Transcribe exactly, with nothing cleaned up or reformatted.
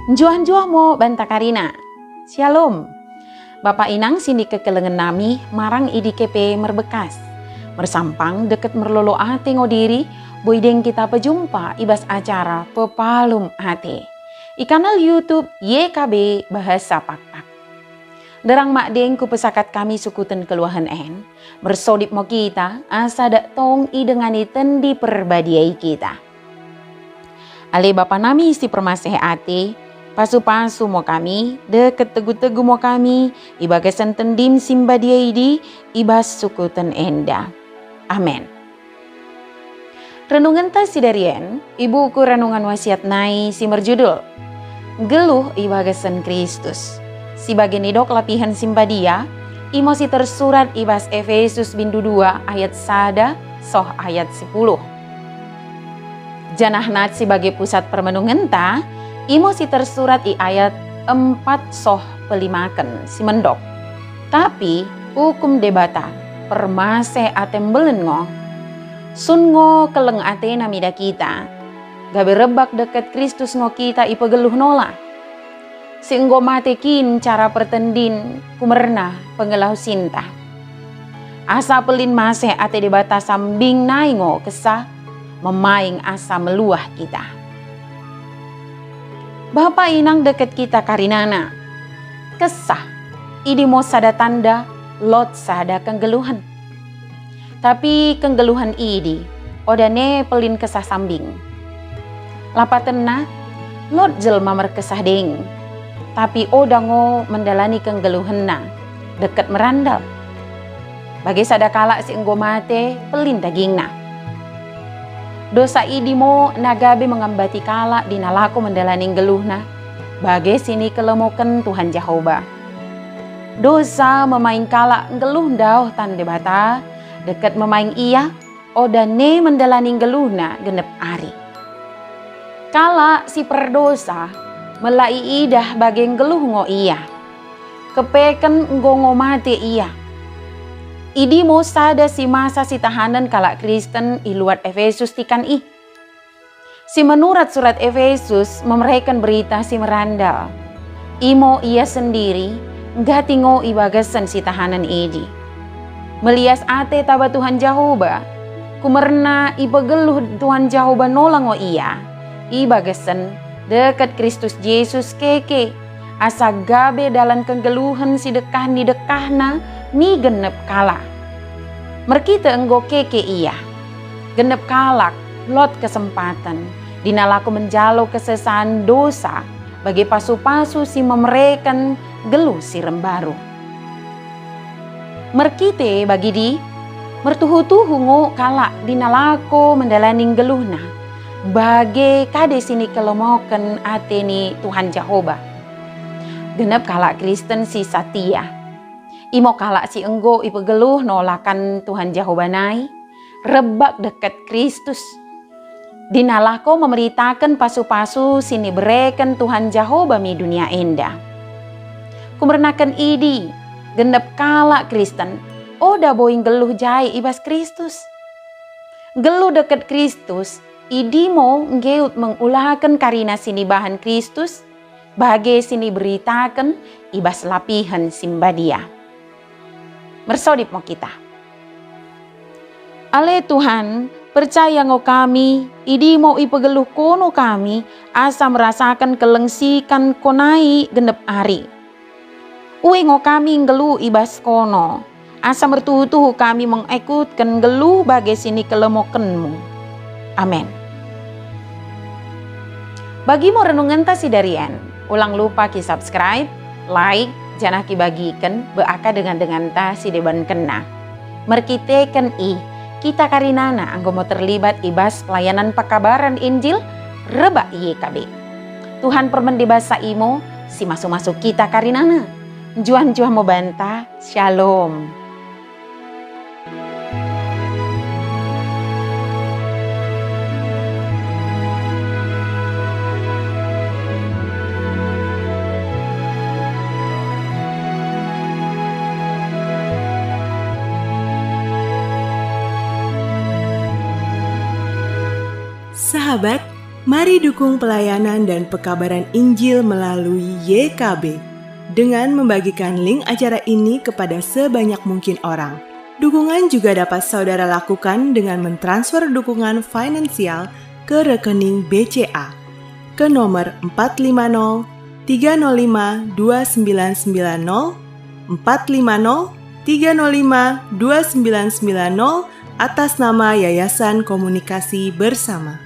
Njuah-njuah mo banta karina. Syalom. Bapa inang sinikekelengen nami marang i dike pe merbekkas. Mersampang dekket merlolo ate ngo diri, boi deng kita pejumpa i bas acara Pepalum Ate i kanal YouTube Y K B Bahasa Pakpak. Nderrang madeng kupesakat kami sukuten kenggeluhen en, mersodip mo kita, asa dak tong idengani Tendi Perbadia i kita. Ale Bapa nami si permaseh ate, pasu-pasu mo kami, dekket tegu-tegu mo kami, i bagasen Tendim si mbadia idi, i bas sukuten enda. Amen. Renungenta sidarien i buku Renungan Wasiat nai si merjudul Nggeluh i Bagasen Kristus. Si bage nidok lapihen si mbadia, imo si tersurat i bas Epesus bindu dua ayat sada soh ayat sipuluh. Janah nat si bage pusat permenungenta, imo si tersurat i ayat empat soh pelimaken si mendok. Tapi ukum Debata permaseh ate mbelin ngo. Sun ngo kelleng atena mida kita, gabe rebbak dekket Kristus ngo kita ipegeluh nola. Si enggo mate kin cara pertendin kumerna pengelahusinta. Asa pellin maseh ate Debata sambing nai ngo kessa memaing asa meluah kita. Bapa inang dekket kita karinana. Kessa, idi mo sada tanda lot sada kenggeluhen. Tapi kenggeluhen idi, oda ne pellin kessa sambing. Lapatenna, lot jelma merkessa deng, tapi oda ngo mendalani kenggeluhenna, dekket merandal. Bage sada kalak si enggo mate, pellin dagingna. Dosa idi mo na gabe mengambati kalak idi nalako mendalani nggeluhna, bage sinikelemoken Tuhan Jahoba. Dosa memaing kalak nggeluh ndaoh tan Debata, dekket memaing ia oda ne mendalani nggeluhna gennep ari. Kalak si perdosa mella iidah bage nggeluh ngo ia. Keppeken enggo ngo mate ia. Idi mo sada si masa sitahanen kalak Kristen i luat Epesus tikan i. Si menurat surat Epesus memereken berita si merandal. Imo ia sendiri, nggati ngo i bagasen sitahanen idi. Melias ate taba Tuhan Jahoba, kumerna ipegeluh Tuhan Jahoba nola ngo ia, i bagasen dekket Kristus Jesus keke, asa gabe dalan kenggeluhen si dekkah ni dekkahna mi gennep kalak. Merkite enggo keke ia, gennep kalak lot kesempaten idi nalako menjalo kesesaan dosa bage pasu-pasu si memereken nggeluh si rembaru. Merkite bagidi, mertuhu-tuhu ngo kalak idi nalako mendalani nggeluhna, bage kade sinikelemoken ate ni Tuhan Jahoba. Gennep kalak Kristen si satia. Imo kalak si enggo ipegeluh nola kan Tuhan Jahoba nai, rebbak dekket Kristus. Idi nalako memeritaken pasu-pasu sinibereken Tuhan Jahoba mi dunia enda. Kumernaken idi, gennep kalak Kristen oda boi nggeluh jae i bas Kristus. Nggeluh dekket Kristus, idi mo nggeut mengulaken karina sinibahan Kristus, bage siniberitaken i bas lapihen si mbadia. Mersodip mo kita. Ale Tuhan, percaya ngo kami, idi mo ipegeluh kono kami, asa merasaken kelleng si kan ko nai gennep ari. Ue ngo kami nggeluh i bas kono. Asa mertuhu-tuhu kami mengekutken nggeluh bage sinikelemokenmu. Amen. Bagi mo renungenta sidarien, ulang lupa ki-subscribe, like, janah kibagiken bak dengan-denganta sidebankenna. Merkiteken i, kita karinana enggo mo terlibat i bas pelayanan pekabaran Injil rebbak Y K B. Tuhan permende basa imo, simasu-masu kita karinana. Njuah-njuah mo banta. Shalom. Sahabat, mari dukung pelayanan dan pekabaran Injil melalui Y K B dengan membagikan link acara ini kepada sebanyak mungkin orang. Dukungan juga dapat saudara lakukan dengan mentransfer dukungan finansial ke rekening B C A ke nomor empat lima nol tiga nol lima dua sembilan sembilan nol, empat lima nol tiga nol lima dua sembilan sembilan nol, atas nama Yayasan Komunikasi Bersama.